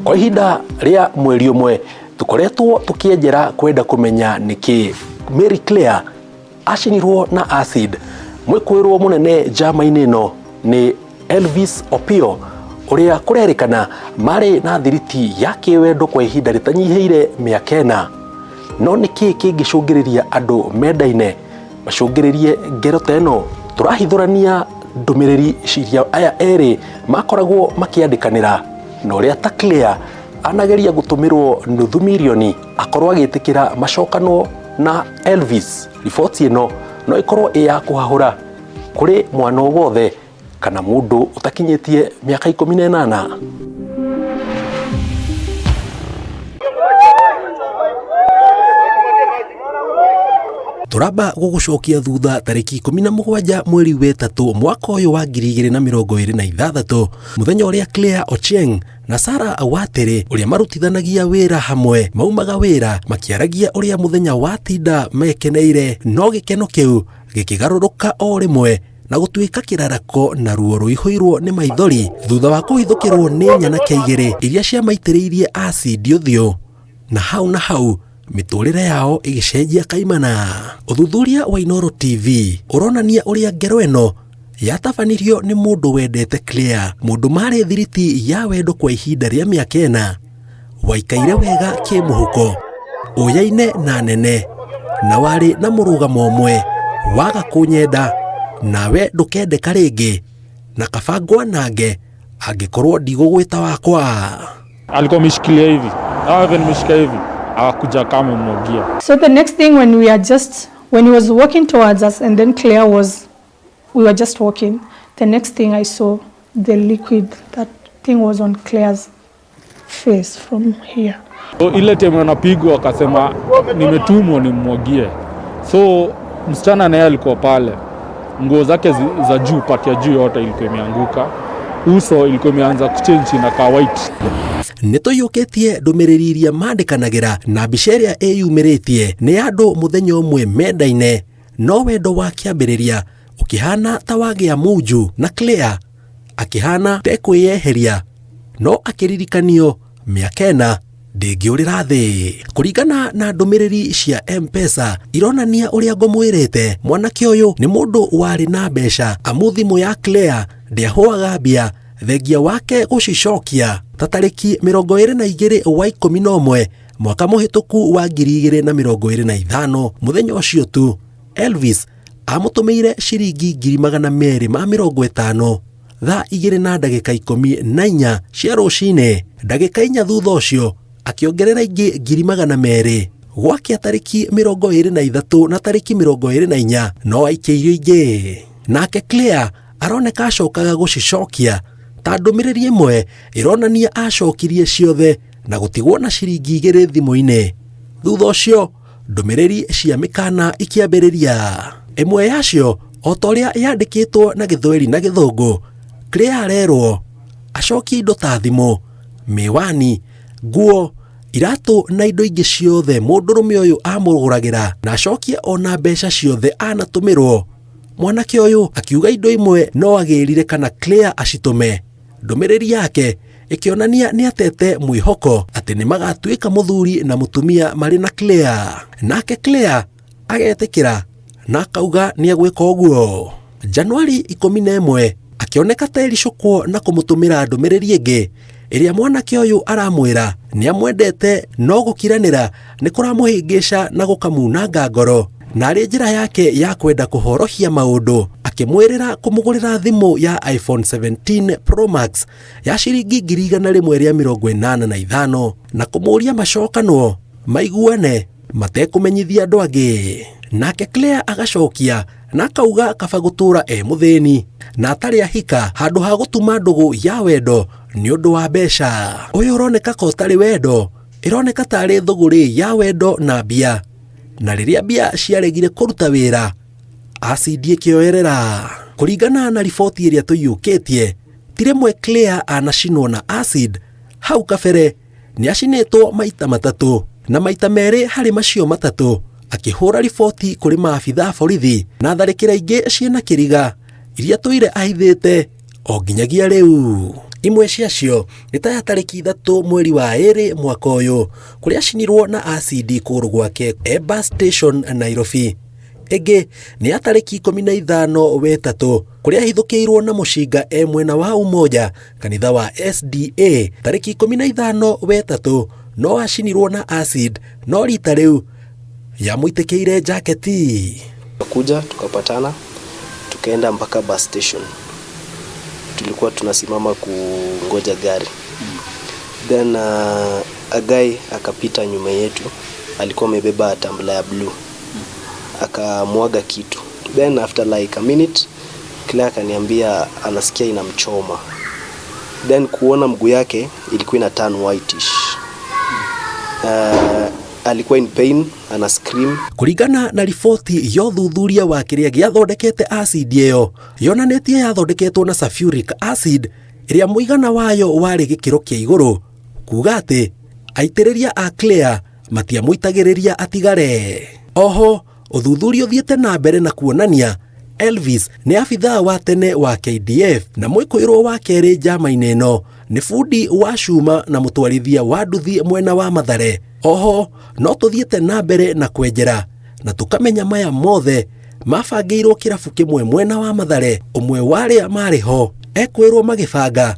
Kwa ihinda rĩa mweri ũmwe tũkoretwo tũkĩenjera kwenda kũmenya nĩkĩ Mary Claire acinirwo na acid. Mwĩkũĩrwo mũnene njama-inĩ ĩno nĩ Elvis Opio ũrĩa kũrerĩkana marĩ na thiriti ya kĩwendo kwa ihinda rĩtanyihĩire mĩaka ĩna. No nĩkĩ kĩngĩcũngĩrĩria andũ mendaine macũngĩrĩrie ngero ta ĩno? Tũrahithũrania ndũmĩrĩri iria aya erĩ makoragwo makĩandĩkanĩra na ũrĩa ta Claire anageria gũtũmĩrwo nuthu mirioni akorwo agĩtĩkĩra macokanwo na Elvis. Riboti ĩno no ĩkorwo ĩ ya kũhahũra kũrĩ mwana o wothe kana mũndũ ũtakinyĩtie mĩaka 18. Tũramba gũgũcokia thutha tarĩki 17 mweri wetatũ mwaka ũyũ wa 2026, mũthenya ũrĩa Claire Ochieng na Sarah Watĩrĩ ũrĩa marutithanagia wĩra hamwe maumaga wĩra makĩaragia ũrĩa mũthenya watinda mekeneire, no gĩkeno kĩu gĩkĩgarũrũka o rĩmwe na gũtuĩka kĩrarako na ruo rũihũirwo nĩ maithori thutha wa kũhithũkĩrwo nĩ nyanake igĩrĩ iria ciamaitĩrĩirie acidi ũthiũ, na hau na hau mĩtũrĩre yao ĩgĩcenjia kaimana. Ũthuthuria wa Inooro TV ũronania ũrĩa ngero ĩno yatabanirio nĩ mũndũ wendete Claire, mũndũ marĩ thiriti ya wendo kwa ihinda rĩa mĩaka ĩna, waikaire wega kĩmũhuko, ũyaine na nene, na warĩ na mũrũgamo ũmwe, waga kũnyenda nawe ndũkendeka rĩngĩ, na kaba ngwanange angĩkorwo ndigũgwĩta wakwa. Alikuwa ameshikilia hivi, hawa nimeshika hivi, akakuja kama amemwagia. So the next thing when we are just, when he was walking towards us and then Claire was, we were just walking, the next thing I saw the liquid, that thing was on Claire's face from here. So ile time anapigwa akasema nimetumwa nimwagie. So msichana naye alikuwa pale, nguo zake za juu, part ya juu yote ilikuwa imeanguka, uso ilikuwa imeanza kuchange inakaa white. Nĩ tũiyũkĩtie ndũmĩrĩri iria mandĩkanagĩra na mbica ĩrĩa ĩyumĩrĩtie nĩ andũ mũthenya ũmwe mendaine, no wendo wa kĩambĩrĩria ũkĩhana ta wagĩa munju na Claire akĩhana tekwĩyeheria, no akĩririkanio mĩaka ĩna ndĩngĩũrĩra thĩ. Kũringana na ndũmĩrĩri cia M-Pesa ironania ũrĩa ngũmwĩrĩte, mwanake ũyũ nĩ mũndũ warĩ na mbeca amu thimũ ya Claire ndĩahũaga mbia thengia wake gũcicokia ta tarĩki 22 wa 11 mwaka mũhĩtũku wa 2025. Mũthenya ũcio tu Elvis amũtũmĩire ciringi 250,000 thaa igĩrĩ na ndagĩka 14 cia rũcinĩ. Ndagĩka inya thutha ũcio akĩongerera ingĩ 200,000 gwakĩa tarĩki 23 na tarĩki 24 no aikĩirio ingĩ. Nake Claire aroneka acokaga gũcicokia ta ndũmĩrĩri ĩmwe ĩronania acokirie ciothe na gũtigwo na ciringi igĩrĩ thimũ-inĩ. Thutha ũcio ndũmĩrĩri cia mĩkana ikĩambĩrĩria. Ĩmwe yacio o ta ũrĩa yandĩkĩtwo na Gĩthweri na Gĩthũngũ, Claire arerwo acokie indo ta thimũ, mĩwani, nguo, iratũ na indo ingĩ ciothe mũndũrũme ũyũ amũgũragĩra, na acokie ona mbeca ciothe anatũmĩrwo. Mwanake ũyũ akiuga indo imwe no agĩrire kana Claire acitũme. Ndũmĩrĩri yake ĩkĩonania nĩ atete mwĩhoko atĩ nĩ magatuĩka mũthuri na mũtumia marĩ na Claire. Nake Claire agetĩkĩra na akauga nĩ egwĩka ũguo. Januari 11 akĩoneka ta ericũkwo na kũmũtũmĩra ndũmĩrĩri ĩngĩ ĩrĩa mwanake ũyũ aramwĩra nĩ amwendete no gũkiranĩra nĩ kũramũhĩngĩca na gũkamunanga ngoro, na arĩ njĩra yake ya kwenda kũhorohia maũndũ akĩmwĩrĩra kũmũgũrĩra thimũ ya iPhone 17 Pro Max ya ciringi 185,000 na kũmũria macokanwo maiguane matekũmenyithia andũ angĩ. Nake Claire agacokia na akauga kaba gũtũra e mũthĩni na atarĩ ahika handũ ha gũtuma ndũgũ ya wendo nĩ ũndũ wa mbeca. Ũyũ ũroneka ko ũtarĩ wendo, ĩroneka tarĩ thũgũrĩ ya wendo na mbia, na rĩrĩa mbia ciaregire kũruta wĩra acidi ĩkĩoerera. Kũringana na riboti ĩrĩa tũiyũkĩtie, ti rĩmwe Claire anacinwo na acid. Hau kabere nĩ acinĩtwo maita matatũ, na maita merĩ harĩ macio matatũ akĩhũra riboti kũrĩ maabitha a borithi na tharĩkĩra ingĩ ciĩna kĩriga iria tũire ahithĩte o nginyagia rĩu. Imwe ciacio nĩ ta ya tarĩki 3 mweri wa 2 mwaka ũyũ, kũrĩa acinirwo na acidi kũgũrũ gwake e bus station Nairobi. Ĩngĩ nĩ ya tarĩki 15 wetatũ, kũrĩa ahithũkĩirwo na mũcinga e mwena wa Umoja kanitha wa SDA tarĩki 15 wetatũ, no acinirwo na acid no rita rĩu yamũitĩkĩire jaketi. Kuja tukapatana tukaenda mpaka bus station, tulikuwa tunasimama kungoja gari. Then a guy akapita nyuma yetu, alikuwa amebeba tumbler ya blue, akamwaga kitu. Then after like a minute Claire akaniambia anasikia inamchoma. Then kuona mguu yake ilikuwa ina turn whitish. Alikuwa in pain, ana scream. Kũringana na riboti ya ũthuthuria wa kĩrĩa gĩathondekete acid ĩyo, yonanĩtie yathondeketwo na sulfuric acid ĩrĩa mũigana wayo warĩ gĩkĩro kĩa igũrũ, kuga atĩ aitĩrĩria a Claire matiamũitagĩrĩria atigare. Oho ũthuthuria ũthiĩte na mbere na kuonania Elvis nĩ abithaa wa tene wa KDF na mwĩkũĩrwo wa kerĩ njama-inĩ ĩno nĩ bundi wa cuma na mũtwarithia wa nduthi mwena wa Mathare. Oho no tũthiĩte na mbere na kwenjera na tũkamenya maya mothe mabangĩirwo kĩrabu kĩmwe mwena wa Mathare. Ũmwe wa arĩa marĩ ho ekwĩrwo magĩbanga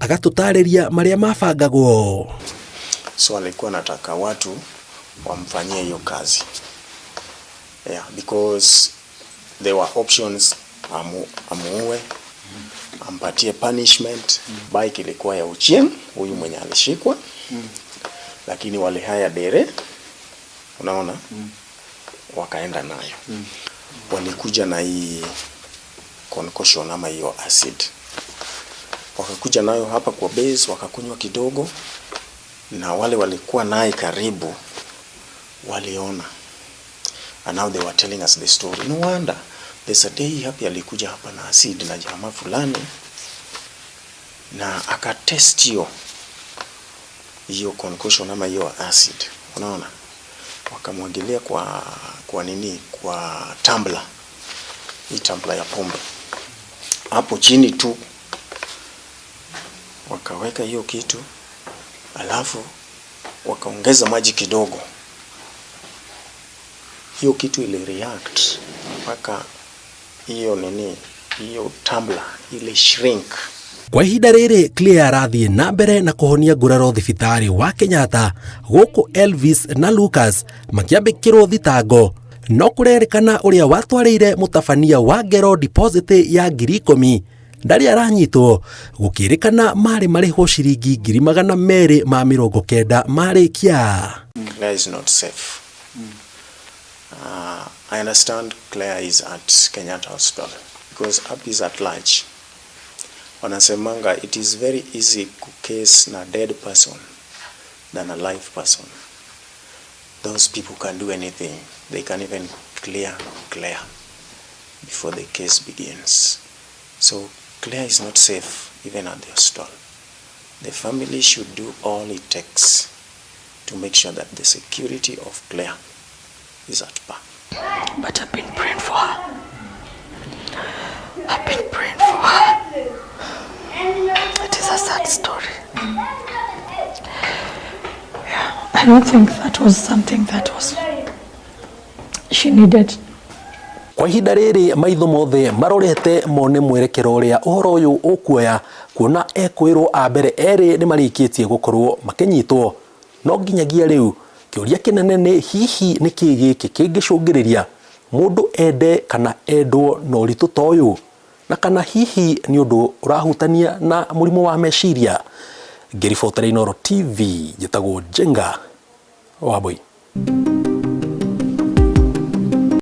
agatũtarĩria marĩa mabangagwo. So alikuwa anataka watu wamfanyie hiyo kazi. Yeah, because there were options amuue, ampatie punishment. Bike ilikuwa ya Ochieng, huyu mwenye alishikwa. Lakini walihire dere, unaona? Wakaenda nayo. Walikuja na hii concoction ama hiyo acid. Wakakuja nayo hapa kwa base, wakakunywa kidogo, na wale walikuwa naye karibu waliona. And now they were telling us the story. No wonder there's a day happy alikuja hapa na acid na jamaa fulani na akatest hiyo concoction ama hiyo acid, unaona, wakamwagilia kwa nini, kwa tumbler, hii tumbler ya pombe hapo chini tu, wakaweka hiyo kitu, alafu wakaongeza maji kidogo. Hiyo kitu ili react mpaka hiyo nini, hiyo tumbler ili shrink. Kwa ihinda rĩrĩ Claire arathiĩ na mbere na kũhonia nguraro thibitarĩ wa Kenyatta, gũkũ Elvis na Lucas makĩambĩkĩrwo thitango. No kũrerĩkana ũrĩa watwarĩire mũtabania wa ngero deposit ya 10,000 ndarĩ aranyitwo, gũkĩrĩkana marĩ marĩhwo ciringi 290,000 marĩkia. Claire is not safe. I understand Claire is at Kenyatta Hospital because Happy is at large. Wanasemanga it is very easy to case na dead person than a live person. Those people can do anything. They can even clear Claire before the case begins. So Claire is not safe even at the hospital. The family should do all it takes to make sure that the security of Claire is at par. But I've been praying for her. I've been praying for her. It is a sad story. Yeah, I don't think that was something that was she needed. Kwa ihinda rĩrĩ maitho mothe marorete mone mwerekero ũrĩa ũhoro ũyũ ũkuoya, kuona ekwĩrwo a mbere erĩ nĩ marĩkĩtie gũkorwo makĩnyitwo. No nginyagia rĩu kĩũria kĩnene nĩ hihi nĩ kĩĩ gĩkĩ kĩngĩcũngĩrĩria mũndũ ende kana endwo na ũritũ ta ũyũ, na kana hihi nĩ ũndũ ũrahutania na mũrimũ wa meciria. Ngĩribotera Inooro TV, njĩtagwo Njenga Wambui.